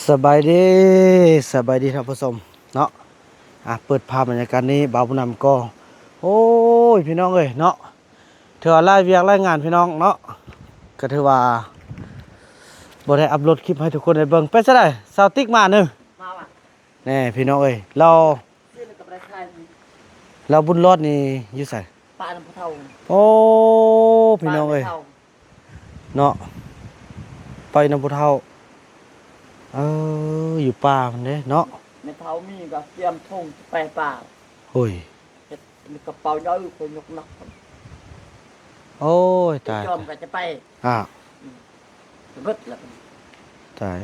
ສະບາຍດີ ສະບາຍດີທ່ານຜູ້ຊົມເນາະ. ອ່າ ເປີດພາບບັນຍາກາດນີ້ ບ່າວບຸນນຳກໍ ໂອ້ຍ ພີ່ນ້ອງເອີຍເນາະ ຖືວ່າຫຼາຍວຽກຫຼາຍງານພີ່ນ້ອງເນາະ ກໍຖືວ່າບໍ່ໄດ້ອັບໂຫຼດຄລິບໃຫ້ທຸກຄົນໄດ້ເບິ່ງ. ເປັນຈັ່ງໃດ ສາວຕິກມາເນີ? ມາວ່າ ແນ່ພີ່ນ້ອງເອີຍ ລາວ ຊື້ແລ້ວກໍບໍ່ໄດ້ຂາຍ ລາວບຸນລອດນີ້ຢູ່ໃສ? ປະນຳຜູ້ເຖົ້າ. ໂອ້ ພີ່ນ້ອງເອີຍ ປະນຳຜູ້ເຖົ້າ ເນາະ ໄປນຳຜູ້ເຖົ້າ. ເອີ ຢູ່ປ່າພຸ້ນເດ້ເນາະ. ແມ່ເຖົ້າມີກໍກຽມຖົງໄປປ່າ. ໂອ້ຍ ເຮັດກະເປົາໃຫຍ່ ຂ້ອຍຍົກໜັກ. ໂອ້ຍ ຕາຍ ຈອມກໍຈະໄປ. ອ້າວ ອືມ ເບິດແລ້ວ ຕາຍ.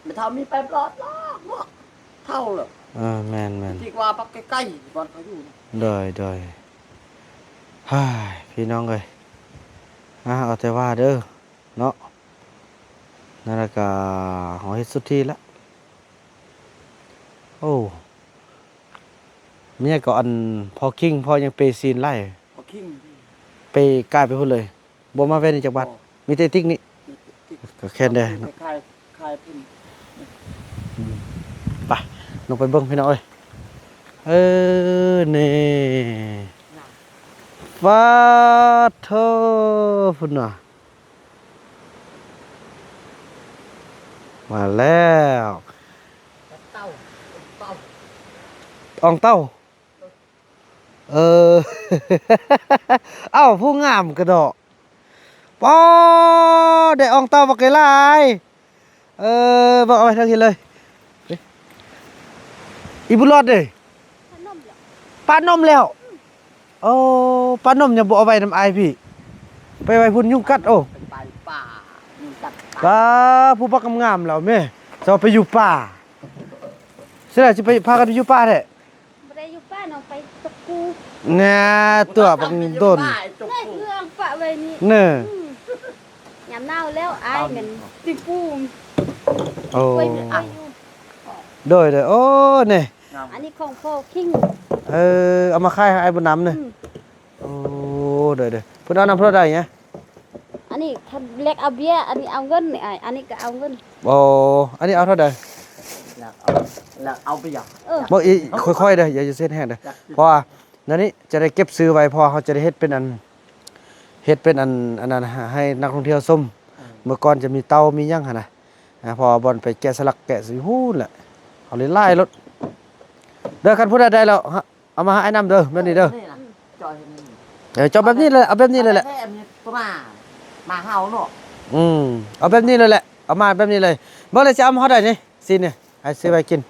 ແມ່ເຖົ້າມີໄປບລອດລອກເນາະ ເຖົ້າແລ້ວ. ເອີ ແມ່ນໆ ທີ່ວ່າປັກໃກ້ໆ ບ່ອນເຂົາຢູ່ນະ. ໂດຍໆ ຮາຍ ພີ່ນ້ອງເອີຍ ອ່າ ເອົາແຕ່ວ່າເດີເນາະ. ນັ້ນລະກະເຮົາເຮັດສຸດທີ່ລະ. ໂອ້ ເມຍກໍອັນ ພໍ່ຄິງ ພໍ່ຫຍັງເປຊີນຫຼາຍ ພໍ່ຄິງ ເປກາຍໄປພຸ້ນເລີຍ. ບໍ່ມາແວ່ນີ້ຈັກບາດ ບໍ່ ມີແຕ່ຕິກນີ້ ມີແຕ່ຕິກ ກໍແຄ່ນແດ່ເນາະ. ຂາຍ ຂາຍເພິ່ນ ອືມ ໄປ ລົງໄປເບິ່ງພີ່ນ້ອງເອີຍ. ເອີ ນີ້ ປາດໂທ ພຸ້ນນະ ມາແລ້ວ ເຕົ້າ ເຕົ້າ ອອງເຕົ້າ. ເອີ ເອົ້າ ຜູ້ງາມກະເດາະ ປາ ໄດ້ອອງເຕົ້າບັກຫຼາຍ. ເອີ ເບິ່ງເອົາໄວ້ທາງນີ້ເລີຍ. ອີບຸນລອດເດ? ປານົມແລ້ວ ປານົມແລ້ວ. ອືມ ໂອ້ ປານົມຍັງບໍ່ເອົາໄວ້ນຳອ້າຍພີ່ ໄປໄວ້ພຸ້ນຍຸງກັດ. ໂອ້ ໄປປ່າຍຸງກັດ. ປາ ຜູ້ບັກງາມໆ ແລ້ວແມ່ ຈະວ່າໄປຢູ່ປ່າ ຊິໄດ້ ຊິໄປ ພາກັນໄປຢູ່ປ່າແທ້. ບໍ່ໄດ້ຢູ່ປ່າ ນ້ອງໄປຕົກປູ. ແນ່ ຕົວະບັກດົນ ເຄື່ອງປະໄວ້ນີ້ ເນີ. ອືມ ຍາມໜາວແລ້ວ ອ້າຍແມ່ນຕິປູ. ໂອ້ ໂດຍໆ ໂອ້ ນີ້ ອັນນີ້ຂອງພໍ່ຄິງ. ເອີ ເອົາມາຂາຍໃຫ້ອ້າຍບຸນນຳເນີ. ອືມ ໂອ້ ໂດຍໆ ເພິ່ນເອົານຳເທົ່າໃດນະ? ອັນນີ້ແລກເອົາເບຍ ອັນນີ້ເອົາເງິນນີ້ອ້າຍ ອັນນີ້ກໍເອົາເງິນ. ໂອ້ ອັນນີ້ເອົາເທົ່າໃດ? ແລກເອົາ ແລກເອົາເບຍ. ເອີ ບໍ່ ອີ ຄ່ອຍໆເດີ ຢ່າ ຢ່າເຊັນແຮງເດີ ເພາະວ່ານັ້ນນີ້ຈະໄດ້ເກັບຊື່ໄວ້ ເພາະວ່າເຮົາຈະໄດ້ເຮັດເປັນອັນ ເຮັດເປັນອັນ ອັນນັ້ນໃຫ້ນັກທ່ອງທ່ຽວຊົມ. ເອີ ເມື່ອກ່ອນຈະມີເຕົ່າມີຫຍັງຫັ້ນນະ ເພາະວ່າບ່ອນໄປແກະສະຫຼັກແກະຢູ່ພຸ້ນແຫຼະ ເອົາຫຼາຍໆໂລດເດີ. ຄັນຜູ້ໃດໄດ້ແລ້ວ ເອົາມາໃຫ້ອ້າຍນຳເດີ ແບບນີ້ເດີ. ເອີ ເຈົ້າແບບນີ້ແຫຼະ ເອົາແບບນີ້ເລີຍແຫຼະ. ອືມ ເອົາແບບນີ້ເລີຍແຫຼະ ເອົາມາແບບນີ້ເລີຍ. ເບິ່ງແລ້ວຊິເອົາມາເທົ່າໃດນີ້ ຊີ້ນນີ້ ໃຫ້ຊື້ໄວ້ກິນ.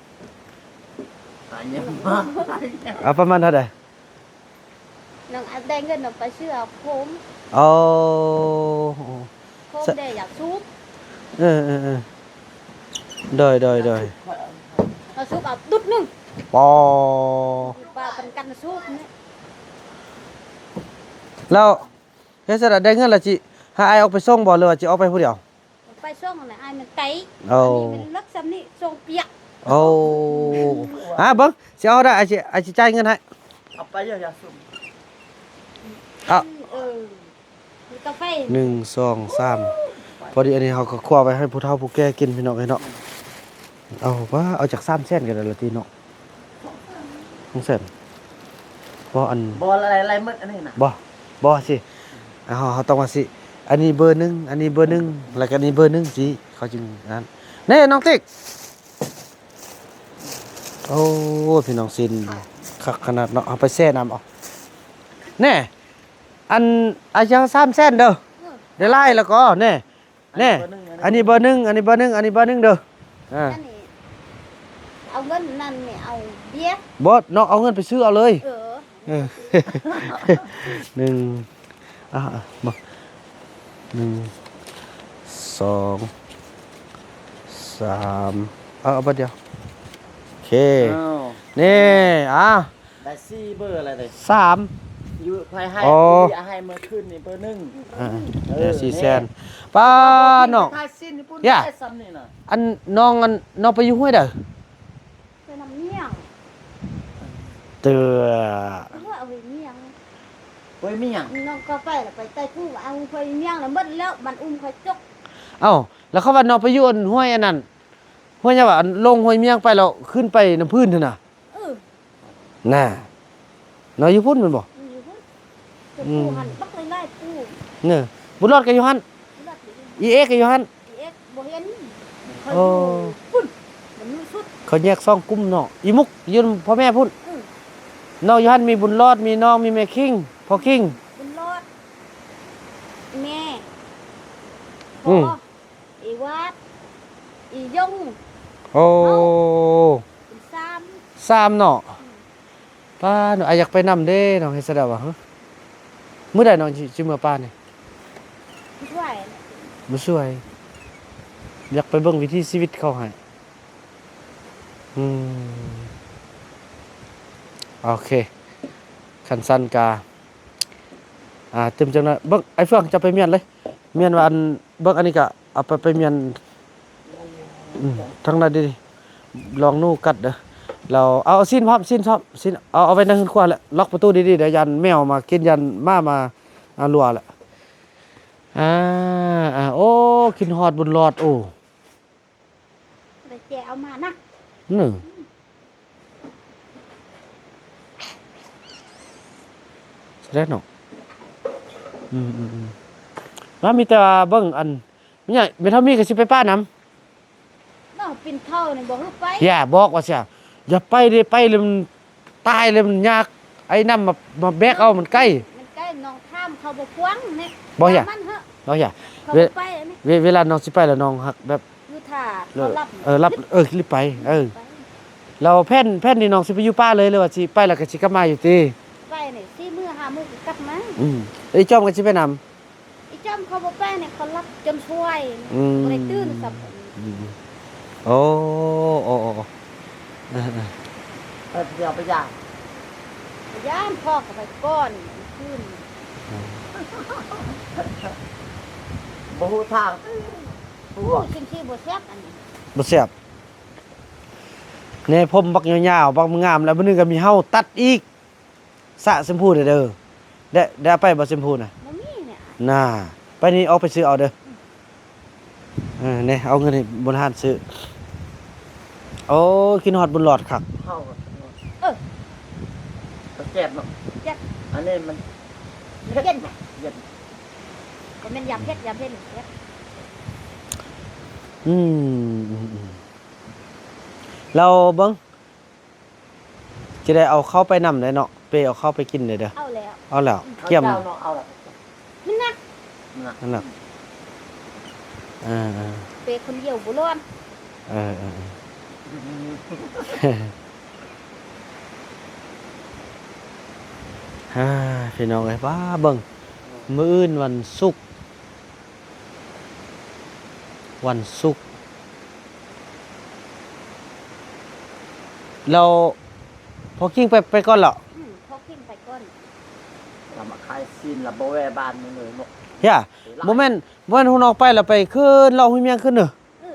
ເອົາປະມານເທົ່າໃດ? ນ້ອງອາດໄດ້ເງິນ ນ້ອງໄປຊື້ເອົາໂຄມ. ໂອ້ ໂຄມເດ້ ຢາກສູບ. ເອີໆໆ ໂດຍໆໆ ເອົາສູບເອົາຕຸດໜຶ່ງ. ປໍ ວ່າປັນກັນສູບນີ້. ແລ້ວເຮັດຊັ້ນ ໄດ້ເງິນແລ້ວຊິໃຫ້ອ້າຍອອກໄປສົ່ງບໍ່ ຫຼືວ່າຊິອອກໄປຜູ້ດຽວ? ໄປສົ່ງນະ ອ້າຍມັນໄກ. ໂອ້ ອັນນີ້ມັນເລິກຊ່ຳນີ້ ສົ່ງປຽກ. ໂອ້ ອ່າ ເບິ່ງ ຊິເອົາໄດ້ ອ້າຍຊິ ອ້າຍຊິຈ່າຍເງິນໃຫ້. ເອົາໄປເດີ ຢາສູບ. ເອົາ ເອີ ມີກາເຟ. ໜຶ່ງ ສອງ ສາມ ພໍດີ. ອັນນີ້ເຮົາກໍຄົວໄວ້ໃຫ້ຜູ້ເຖົ້າຜູ້ແກ່ກິນ ພີ່ນ້ອງເອີຍເນາະ. ເອົາວ່າ ເອົາຈັກສາມແສນກໍໄດ້ລະຕິເນາະ. ສອງແສນ ບໍ່ ອັນ ບໍ່ ໄລ່ ໄລ່ໝົດອັນນີ້ນະ. ບໍ່ ບໍ່ ຊິ ເຮົາ ເຮົາຕ້ອງວ່າຊິ ອັນນີ້ເບີໜຶ່ງ ອັນນີ້ເບີໜຶ່ງ ແລ້ວກໍອັນນີ້ເບີໜຶ່ງ ຊິ ເຂົາຈຶ່ງອັນນັ້ນ. ແນ່ ນ້ອງຕິກ. ໂອ້ ພີ່ນ້ອງ ຊີ້ນຄັກຂະໜາດເນາະ. ເອົາໄປແຊ່ນ້ຳເອົາ. ແນ່ ອັນ ອາ ສາມແສນເດີ. ເອີ ໄດ້ຫຼາຍແລ້ວກໍ ແນ່ ແນ່ ອັນນີ້ເບີໜຶ່ງ ອັນນີ້ເບີໜຶ່ງ ອັນນີ້ເບີໜຶ່ງ ອັນນີ້ເບີໜຶ່ງເດີ. ອ່າ ອັນນີ້ເອົາເງິນນັ້ນນີ້ ເອົາເບຍ. ບໍ່ ນ້ອງເອົາເງິນໄປຊື້ເອົາເລີຍ. ເອີ ເອີ ໜຶ່ງ ອ່າ ມາ ໜຶ່ງ ສອງ ສາມ ເອົາ ເອົາບາດດຽວ. ໂອເຄ ອ້າວ ນີ້ ອ່າ ໄດ້ສີ່ເບີແລ້ວເດ້ ສາມ ຢູ່ ໃຜໃຫ້ ອໍ ໃຫ້ມື້ຄືນນີ້ເບີໜຶ່ງ. ອ່າ ເອີ ສີ່ແສນ ນີ້ ປ້າ ນ້ອງ ຂາຍຊີ້ນຢູ່ພຸ້ນ ຢາ ໄດ້ຊ່ຳນີ້ນະ. ອັນ ນ້ອງ ອັນ ນ້ອງໄປຢູ່ຫ້ວຍໃດ? ໄປນ້ຳມຽງ ເຕີ ຫ້ວຍມຽງ ຫ້ວຍມຽງ. ນ້ອງກໍໄປລະ ໄປໃຕ້ພູ ເອົາຫ້ວຍມຽງລະໝົດແລ້ວ ມັນອຸ້ມຂ້ອຍຈົກ. ເອົ້າ ແລ້ວເຂົາວ່ານ້ອງໄປຢູ່ອັນຫ້ວຍອັນນັ້ນ ຫ້ວຍຫຍັງວະ ອັນລົງຫ້ວຍມຽງໄປແລ້ວຂຶ້ນໄປນ້ຳພື້ນຫັ້ນນະ. ເອີ ນະ ເນາະ ຢູ່ພຸ້ນແມ່ນບໍ່? ອືມ ຢູ່ພຸ້ນ. ອືມ ເປັນພູຫັ້ນ ບັກຫຼາຍໆພູ. ເນີ ບຸນຫຼອດກໍຢູ່ຫັ້ນ. ບຸນຫຼອດຢູ່ ອີເອກກໍຢູ່ຫັ້ນ. ອີເອກບໍ່ເຫັນ. ໂອ້ ຂ້ອຍຢູ່ພຸ້ນ ມັນຢູ່ສຸດ. ເຂົາແຍກສອງກຸ່ມເນາະ. ອີມຸກຢູ່ນຳພໍ່ແມ່ພຸ້ນ. ອືມ ນ້ອງຢູ່ຫັ້ນມີບຸນຫຼອດ ມີນ້ອງ ມີແມ່ຄິງ ພໍ່ຄິງ. ບຸນຫຼອດ ແມ່ ອືມ ພໍ່ ອີວາດ ອີຍົງ. ໂອ້ ເຮົາເປັນສາມ ສາມເນາະ. ອືມ ປ້າ ນ້ອງອາຍຢາກໄປນຳເດ້ ນ້ອງເຮັດສະດາວະ. ມື້ໃດນ້ອງຊິ ຊິເມືອປ່ານີ້? ມື້ສວຍ ມື້ສວຍ ຢາກໄປເບິ່ງວິຖີຊີວິດເຂົາໃຫ້. ອືມ ໂອເຄ ຄັນຊັ້ນກະ ອ່າ ຕື່ມຈັກໜ້ອຍ. ເບິ່ງ ໄອ້ເຟືອງ ເຈົ້າໄປມ້ຽນເລີຍ ມ້ຽນວ່າ ອັນ ເບິ່ງ ອັນນີ້ກະເອົາໄປ ໄປມ້ຽນ ອືມ ທາງນັ້ນດີໆ ລອງໜູກັດເດີ. ແລ້ວເອົາ ເອົາຊີ້ນພ້ອມ ຊີ້ນພ້ອມ ຊີ້ນ ເອົາ ເອົາໄວ້ໃນເຮືອນຄົວແຫຼະ. ລັອກປະຕູດີໆເດີ ຢ້ານແມວມາກິນ ຢ້ານໝາມາ ອ່າ ລົວແຫຼະ. ອ່າ ອ່າ ໂອ້ ຄິດຮອດບຸນຫຼອດ. ໂອ້ ໄດ້ແຈເອົາມານະ ເອີ ສະແດງເນາະ. ອືມໆໆ ວ່າມີແຕ່ວ່າເບິ່ງ ອັນ ແມ່ນຫຍັງ ແມ່ເຖົ້າມີກໍຊິໄປປ່ານຳ. ນ້ອງປິ່ນເຂົ້ານີ້ບໍ່ຮູ້ໄປ. ຢ່າບອກວ່າຊະ ຢ່າໄປເດ້ ໄປແລ້ວມັນຕາຍ ແລ້ວມັນຍາກ. ໄອ້ນ້ຳມາ ມາແບກເອົາ ມັນໄກ ມັນໄກ. ນ້ອງຖາມເຂົາບໍ່ຟັງນີ້. ບໍ່ຢ່າ ນ້ອງຢ່າ ເຂົາບໍ່ໄປອັນນີ້. ເວ ເວລານ້ອງຊິໄປແລ້ວ ນ້ອງຮັກແບບ ຢູ່ຖ້າເຂົາລັບ ເອີ ລັບ ເອີ ລີບໄປ. ເອີ ໄປ ແລ້ວແຜນ ແຜນນີ້ນ້ອງຊິໄປຢູ່ປ່າເລີຍ ຫຼືວ່າຊິໄປແລ້ວກໍຊິກັບມາຢູ່ຕິ? ໄປນີ້ສີ່ມື້ຫ້າມື້ກໍກັບມາ. ອືມ ເອີ ອີຈອມກໍຊິໄປນຳ. ອີຈອມເຂົາບໍ່ໄປນີ້ ເຂົາຫຼັບຈົນສວຍ. ອືມ ບໍ່ໄດ້ຕື່ນຊ້ຳ. ອືມ ໂອ້ ໂອ້ ໂອ້ ເອີ ເອີ ເອີ ດຽວໄປຢ້ານ ໄປຢ້ານ ພໍ່ກໍໄປກ່ອນຄືນ. ອືມ ບໍ່ຮູ້ທາງ. ໂອ້ ຊິນຊີບໍ່ແຊບອັນນີ້ ບໍ່ແຊບ. ແນ່ ຜົມບັກຍາວໆ ບັກງາມ ແລ້ວມື້ໜຶ່ງກໍມີເຫົ່າຕັດອີກ. ສະແຊມພູເດີ ໄດ້ ໄດ້ເອົາໄປບໍ່ແຊມພູນະ? ບໍ່ມີນີ້. ນາ ໄປນີ້ອອກໄປຊື້ເອົາເດີ. ອືມ ເອີ ນີ້ ເອົາເງິນໃຫ້ບົນຮ້ານຊື້. ໂອ້ ຄິດຮອດບຸນຫຼອດຄັກ. ເຂົ້າ ເອີ ກໍແຊບເນາະ. ແຊບ ອັນນີ້ມັນເຢັນ ເຢັນ ບໍ່ແມ່ນຢາມເຜັດ ຢາມເຜັດນີ້ແຊບ. ອືມ ອືມ ອືມ ແລ້ວເບິ່ງ ຊິໄດ້ເອົາເຂົ້າໄປນຳໄດ້ເນາະ ເປ້ເອົາເຂົ້າໄປກິນໄດ້ເດີ. ເອົາແລ້ວ ເອົາແລ້ວ ອືມ ກຽມ ເຈົ້າເນາະ ເອົາແລ້ວ ນັ້ນນະ ນັ້ນນະ. ເອີ ເອີ ເປ້ຄົນດຽວບໍ່ລອດ. ເອີ ເອີ ເອີ ອ່າ ພີ່ນ້ອງເອີຍ ວ້າ ເບິ່ງ ມື້ອື່ນວັນສຸກ ວັນສຸກ ແລ້ວພໍ່ຄິງໄປ ໄປກ່ອນແລ້ວ. ອືມ ພໍ່ຄິງໄປກ່ອນ. ລະມາຂາຍຊີ້ນລະບໍ່ແວ່ບ້ານນີ້ເລີຍເນາະ. ຢ່າ ບໍ່ແມ່ນ ບໍ່ແມ່ນ ຫົວນອກໄປລະໄປຂຶ້ນເລາະຫ້ວຍມຽງຂຶ້ນເດີ. ເອີ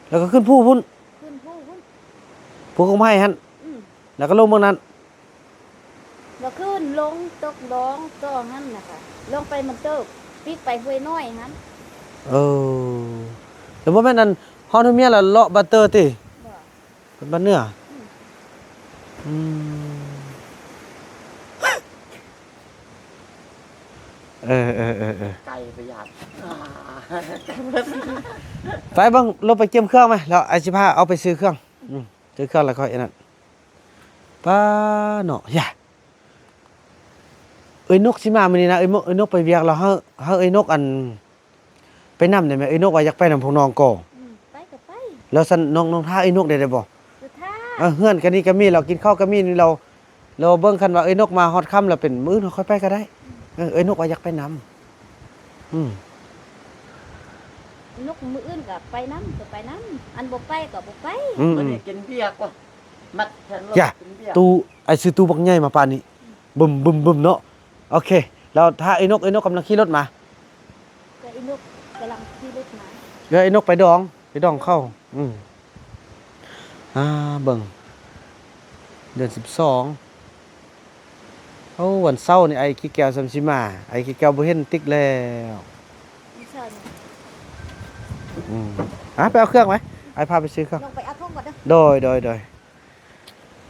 ແລ້ວກໍຂຶ້ນພູພຸ້ນ ຂຶ້ນພູພຸ້ນ ພູກົກໄມ້ຫັ້ນ. ອືມ ແລ້ວກໍລົງເມືອງນັ້ນ ແລ້ວຂຶ້ນລົງຕົກດອງຕໍ່ຫັ້ນນະຄະ ລົງໄປມັນເຕີບ ປີກໄປຫ້ວຍນ້ອຍຫັ້ນ. ເອີ ແລ້ວບໍ່ແມ່ນອັນຮອດຫ້ວຍມຽງແລ້ວເລາະບ້ານເຕີຕິ? ບໍ່ ເປັນບ້ານເໜືອ. ອືມ ອືມ ເອີ ເອີ ເອີ ເອີ ໄກໄປຢ້ານ ໄປເບິ່ງ ລົງໄປກຽມເຄື່ອງໄໝ ແລ້ວອ້າຍຊິພາເອົາໄປຊື້ເຄື່ອງ. ອືມ ຊື້ເຄື່ອງແລ້ວຄ່ອຍອັນນັ້ນ. ປ້າເນາະ ຢ່າ ເອີຍນົກຊິມາມື້ນີ້ນະ ເອີຍນົກ ເອີຍນົກໄປວຽກແລ້ວ ໃຫ້ ໃຫ້ເອີຍນົກ ອັນ ໄປນຳໄດ້ແມ? ເອີຍນົກວ່າຢາກໄປນຳພວກນ້ອງກໍ. ອືມ ໄປກໍໄປ. ແລ້ວຊັ້ນນ້ອງ ນ້ອງຖ້າເອີຍນົກໄດ້ ໄດ້ບໍ່? ເອີ ຖ້າ ເອີ ເຮືອນກໍນີ້ກໍມີ ແລ້ວກິນເຂົ້າກໍມີນີ້ ແລ້ວ ແລ້ວເບິ່ງ ຄັນວ່າເອີຍນົກມາຮອດຄ່ຳແລ້ວເປັນ ມື້ອື່ນເຮົາຄ່ອຍໄປກໍໄດ້. ອືມ ເອີ ເອີຍນົກວ່າຢາກໄປນຳ. ອືມ ນົກມື້ອື່ນກໍໄປນຳ ກໍໄປນຳ ອັນບໍ່ໄປກໍບໍ່ໄປ. ອືມ ມື້ນີ້ກິນເບຍກ່ອນ ມັດແຂນລົດ ຢ່າ ກິນເບຍ. ຕູ້ ອ້າຍຊື້ຕູ້ບັກໃຫຍ່ມາປານນີ້ ບຶມໆໆເນາະ. ໂອເຄ ແລ້ວຖ້າເອີຍນົກ ເອີຍນົກກຳລັງຂີ່ລົດມາ ກໍເອີຍນົກກຳລັງຂີ່ລົດມາ ເອີຍນົກໄປດອງ ໄປດອງເຂົ້າ. ອືມ ອ່າ ເບິ່ງ ເດືອນສິບສອງ ໂອ້ ວັນເສົານີ້ອ້າຍຂີ້ແກວສ່ຳຊິມາ ອ້າຍຂີ້ແກວບໍ່ເຫັນຕິກແລ້ວ. ອືມ ອ່າ ໄປເອົາເຄື່ອງໄວ້ ອ້າຍພາໄປຊື້ເຄື່ອງ ລົງໄປເອົາຖົງກ່ອນເດີ. ໂດຍ ໂດຍ ໂດຍ.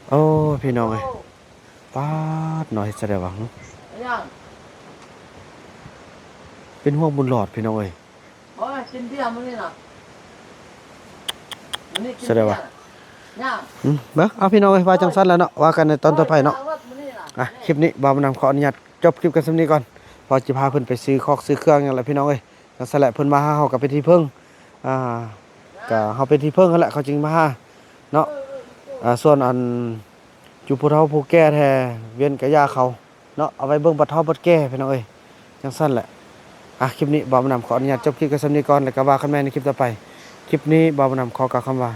ໂອ້ ພີ່ນ້ອງເອີຍ ໂອ້ ປາດເນາະ ເຮັດຈັ່ງໃດວະ ຫຶ ອີຫຍັງ? ເປັນຫ່ວງບຸນຫຼອດ ພີ່ນ້ອງເອີຍ. ໂອ້ຍ ກິນເບຍມື້ນີ້ນະ ມື້ນີ້ກິນເບຍ ສະແດງວ່າ ຫຍັງ? ອືມ ເບິ່ງ ເອົາ ພີ່ນ້ອງເອີຍ ວ່າຈັ່ງຊັ້ນແຫຼະເນາະ ວ່າກັນໃນຕອນຕໍ່ໄປເນາະ. ອ່ະ ຄລິບນີ້ບ່າວບຸນນຳຂໍອະນຸຍາດຈົບຄລິບກັນສ່ຳນີ້ກ່ອນ ເພາະຊິພາເພິ່ນໄປຊື້ຄອກຊື້ເຄື່ອງຫຍັງແຫຼະ ພີ່ນ້ອງເອີຍ. ຈັ່ງຊັ້ນແຫຼະ ເພິ່ນມາຫາເຮົາກໍເປັນທີ່ເພິ່ງ ອ່າ ກໍເຮົາເປັນທີ່ເພິ່ງຫັ້ນແຫຼະ ເຂົາຈຶ່ງມາຫາເນາະ. ອ່າ ສ່ວນອັນ ຢູ່ຜູ້ເຖົ້າຜູ້ແກ່ແທ້ ວຽນກະຢ່າເຂົາເນາະ ເອົາໄວ້ເບິ່ງບັດເຖົ້າບັດແກ່ ພີ່ນ້ອງເອີຍ. ຈັ່ງຊັ້ນແຫຼະ ອ່ະ ຄລິບນີ້ບ່າວບຸນນຳຂໍອະນຸຍາດຈົບຄລິບກັນສ່ຳນີ້ກ່ອນ ແລ້ວກໍວ່າກັນໃໝ່ໃນຄລິບຕໍ່ໄປ. ຄລິບນີ້ບ່າວບຸນນຳຂໍກ່າວຄຳວ່າ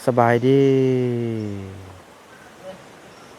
ສະບາຍດີ.